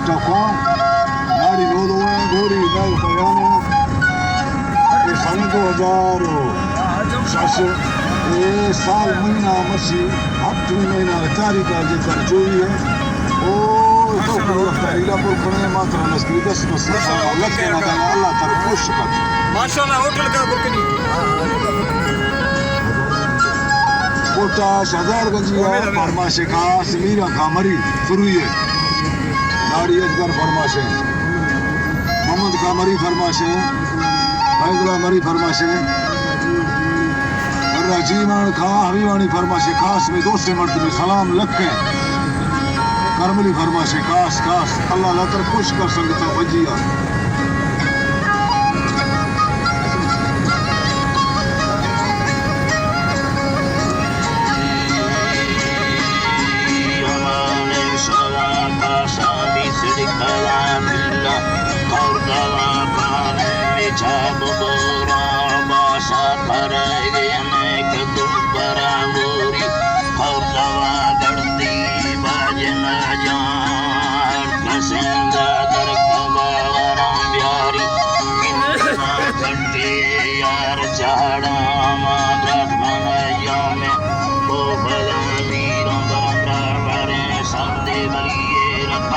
ٹکواں ناڑی نودویں گوری نئے پیانو۔ اے سال دو ہزار و شش، اے سال مہینہ مسی ہپتمی مہینہ تاریخ آ جے تر چوری ہے۔ او تو وقت تاریخ پر کھڑے ماترا نستی دس بس لکھ کے نہ اللہ تر خوش کر۔ ماشاءاللہ، ہوٹل کا بکنی۔ کوٹا شہزاد گنجی ہے، فرمائش خاص میرا کامری فروئی ہے۔ ناڑی اصغر فرمائشیں، محمد کامری فرمائشیں، فیض اللہ مری فرمائشیں، راجیوان خان حبیبانی فرمائشیں، خاص میں دوست مردمی سلام لکھیں، کرملی فرمائشیں، خاص خاص اللہ لاتر خوش کر سنگتا بجیا۔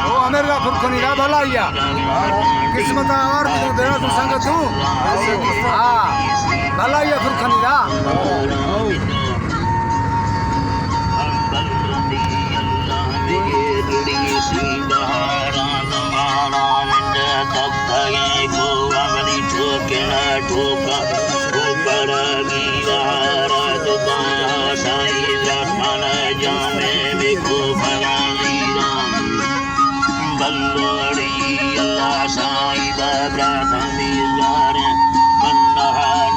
او امیر کا پھر کھنی دا بھلائی آ۔ قسمت آوار تو درا تو سنگت تو۔ ہاں، بھلائی آ پھر کھنی دا۔ بلوڑی اللہ سائیں دا برات ہمیشدار، بندہ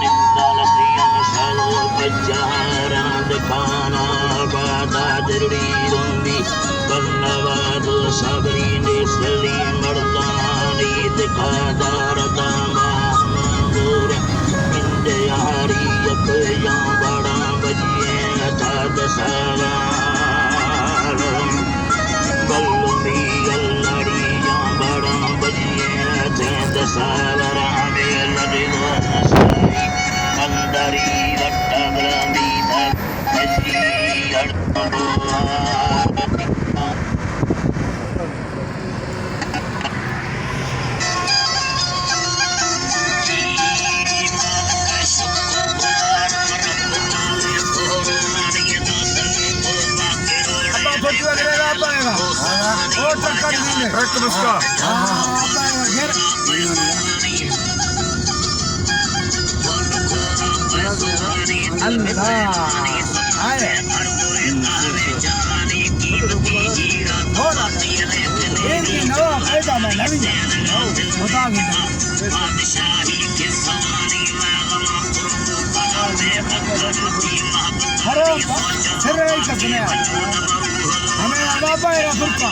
نندل سیم سلو پچاران دکھانا باتا درڑی رندی، بندہ بادو صبری نسلی مردمانی دکھا دار داما مندور، اندے یاری یک یا بڑا بجیے عطا دسالا۔ ٹرک مسکا۔ اللہ۔ آئے۔ ہو رہا ہے۔ ایک دن نوا پیدا میں نوی۔ خدا کی۔ حرام سر ہے کس نے۔ ہمیں عذاب ہے رسول کا۔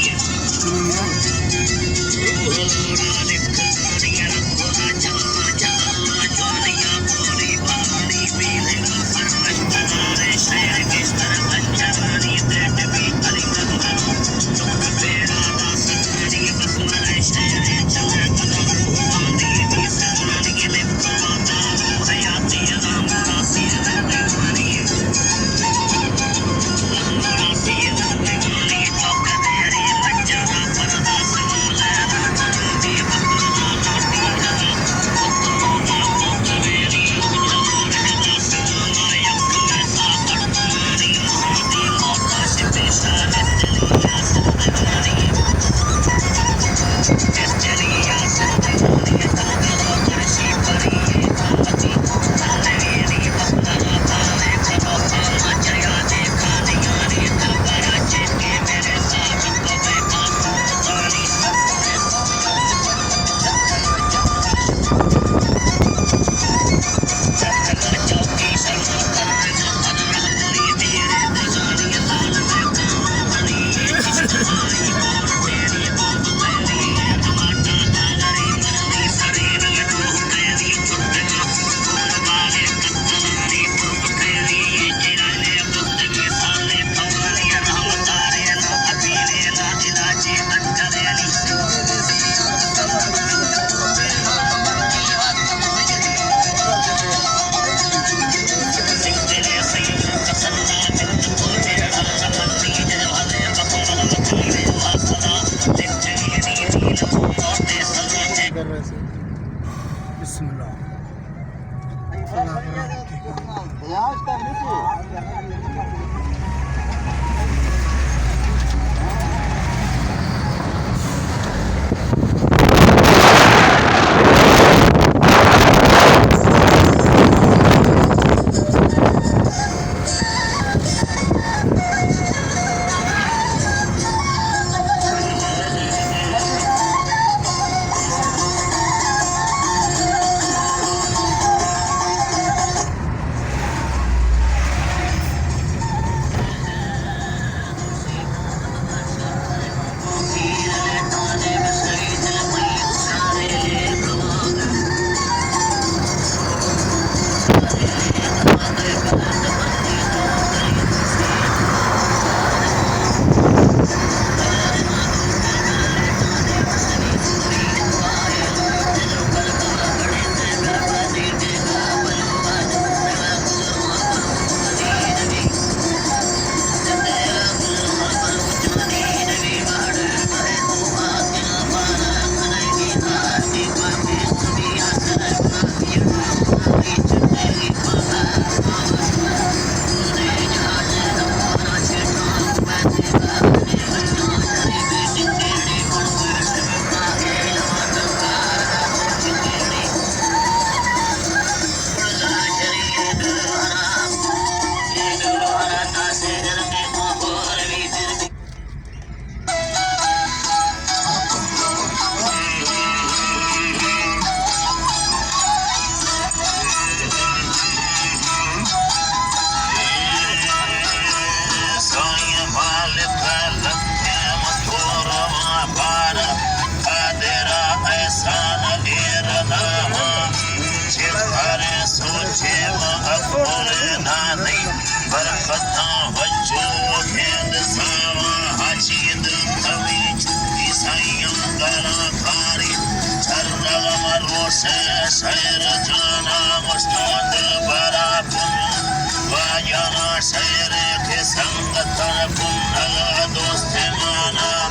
خیرے کہ سنگتاں کنگ ءَ دوستماناں،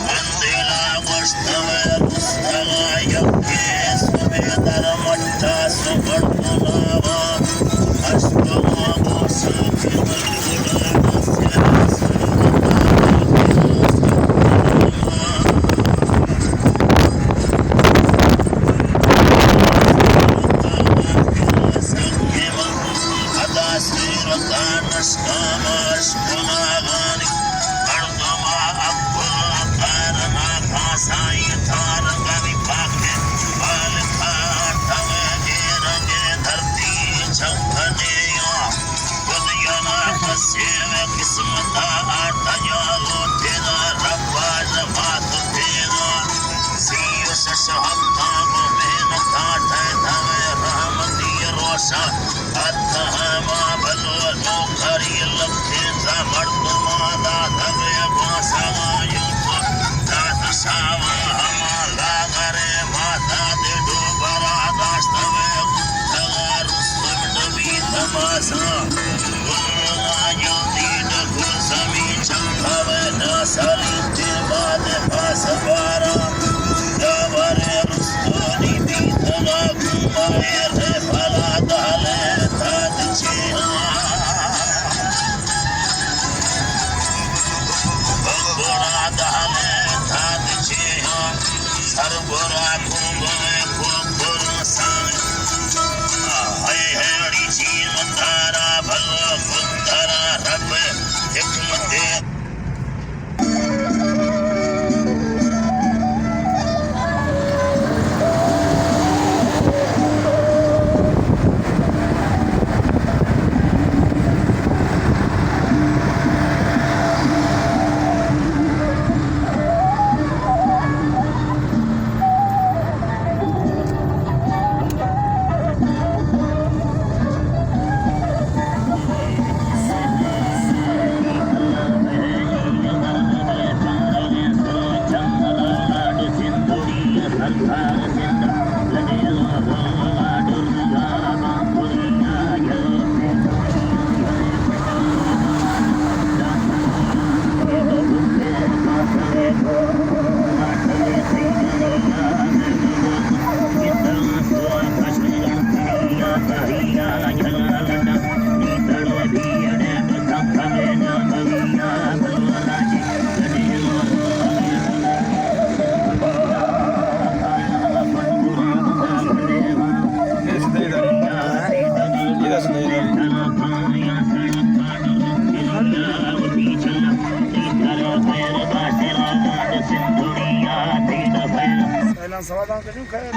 من دل ءَ گوشتگ ءُ گوشتگ ءَ یکے صبح در مٹ ءَ سگڑ کنگ ءَ اشکگ ءَ گوشاں کہ من گڑا سر سنگتاں کنگ ءَ۔ قسمت ءَ آرتگ ءَ لوٹیت ءَ رب ءَ زبات ءُ پیما۔ سی ءُ شش ہپتاں گوں محنت ءَ ٹہتگ ءَ رحمتی روشاں اتک ءَ ما بلو نوکری لکھیں تا مردماں داتگ ءَ گوانسگ ءَ یوک داد شاہ ءَ ہما لاغر ءَ ما داد ڈوبر ءَ داشتگ ءَ گوتگ ءَ رستم ڈبی تماساں۔ گلگاں جلدی ڈگل زمین چنکا وے ناسالی تے باد پاس بارا۔ داور رستونی بیتگا گمائے رے بلا دالے تاد چیہاں۔ گڑا دالے تاد چیہاں۔ سر گورا گومے کوکر سان۔ اے ہیڑی چین تارا بھلو پترا رب حکمت۔ سوالان کنی خیر۔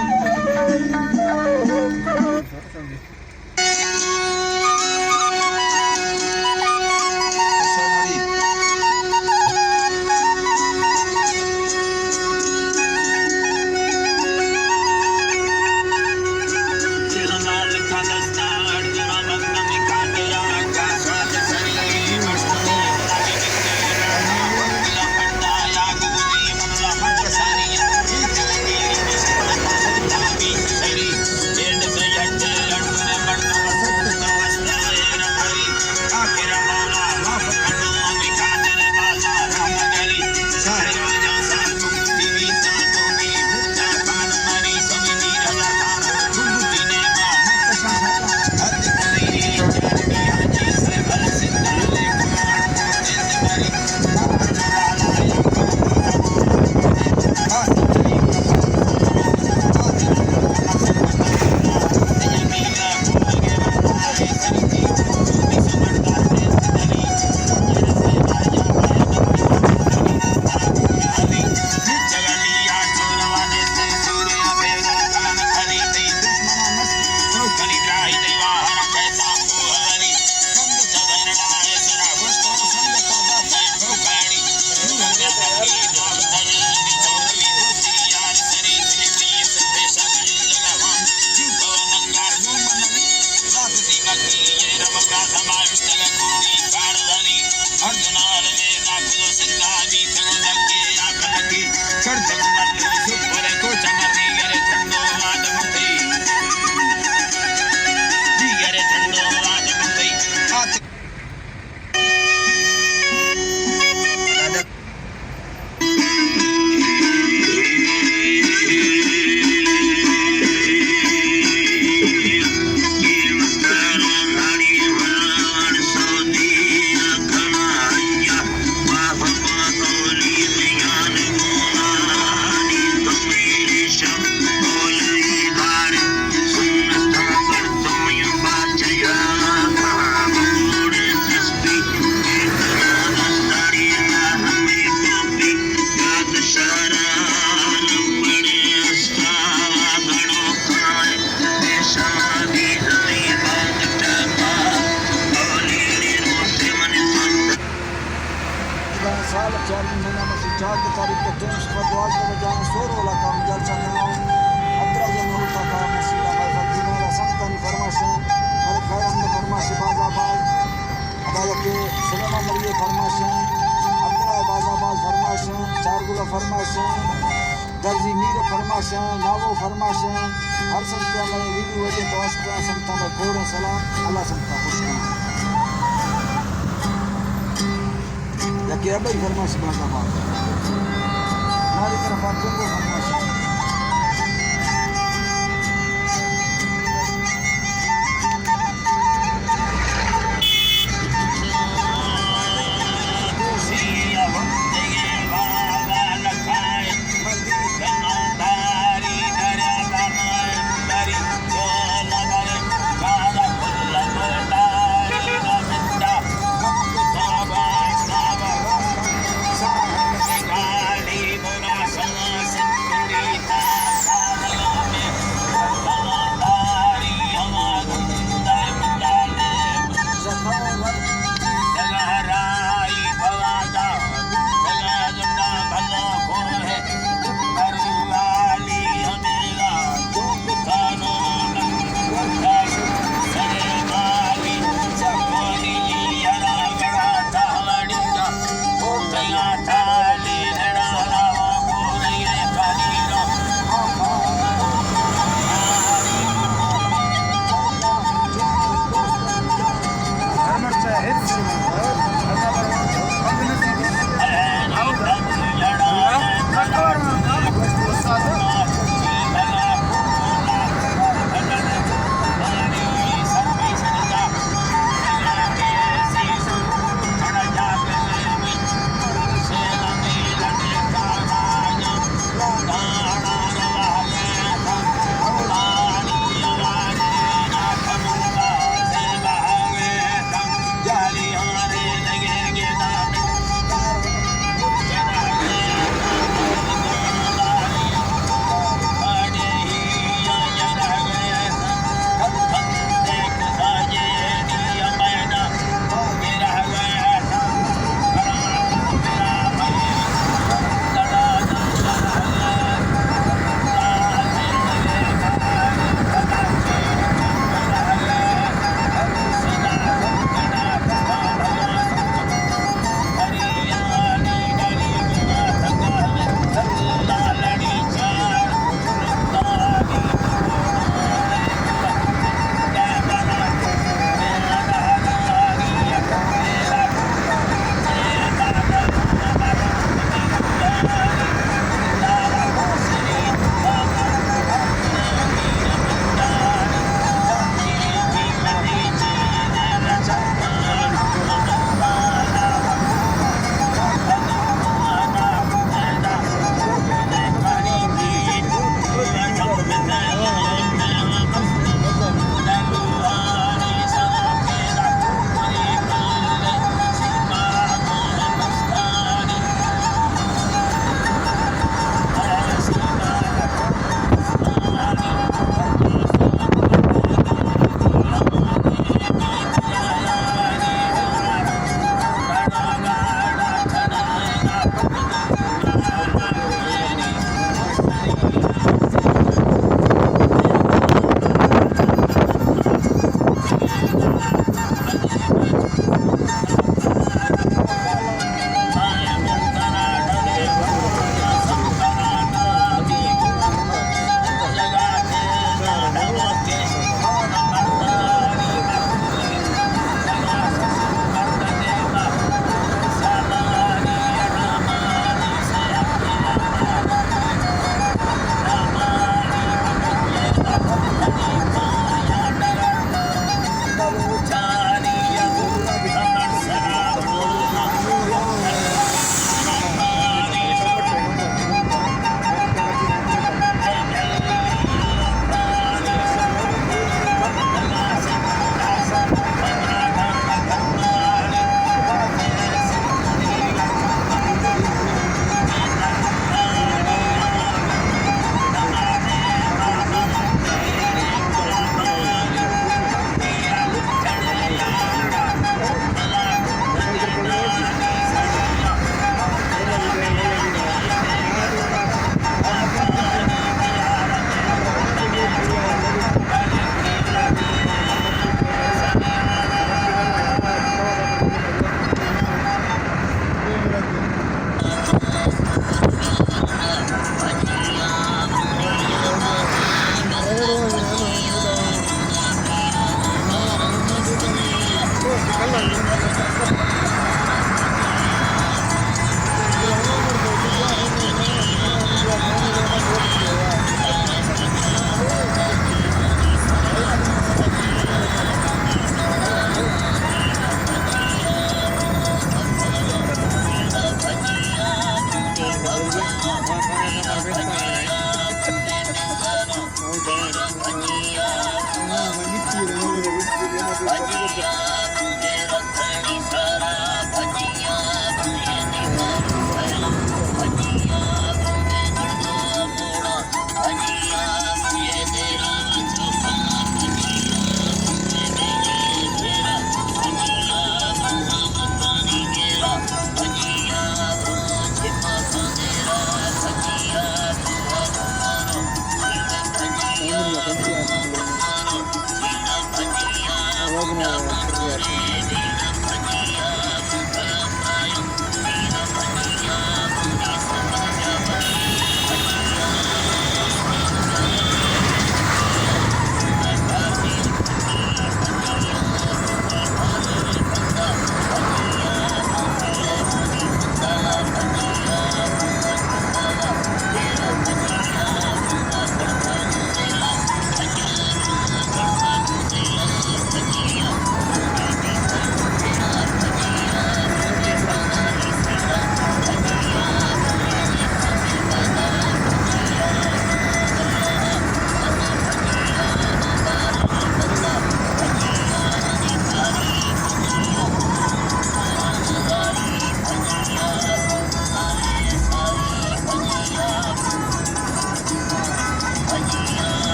چارمی مہینہ مسی چار تاریخ ءَ تنش پہ دوازدہ بجہ ءَ سور ولا کام جلسہ نام عبداللہ جان ہوتا کا مسیح ءَ بھائی فقیر والا سنگتانی فرمائش اِنت، بلے خیر ہم فرمائش باز آباد، ابا یکے سلیمان علی فرمائش اِنت، عبداللہ باز آباد فرمائش اِنت، چار گلا فرمائش اِنت، درزی میر فرمائش اِنت، ناوو فرمائش اِنت، ہر سنگتے ہمیں ویڈیو وجہ تو عشق سنگتا میں کوڑا سلام، اللہ سنگتا خوش کرنا۔ یکے ابئی فرمائش باز آباد۔ ناری طرف آ جنگو فرمائش۔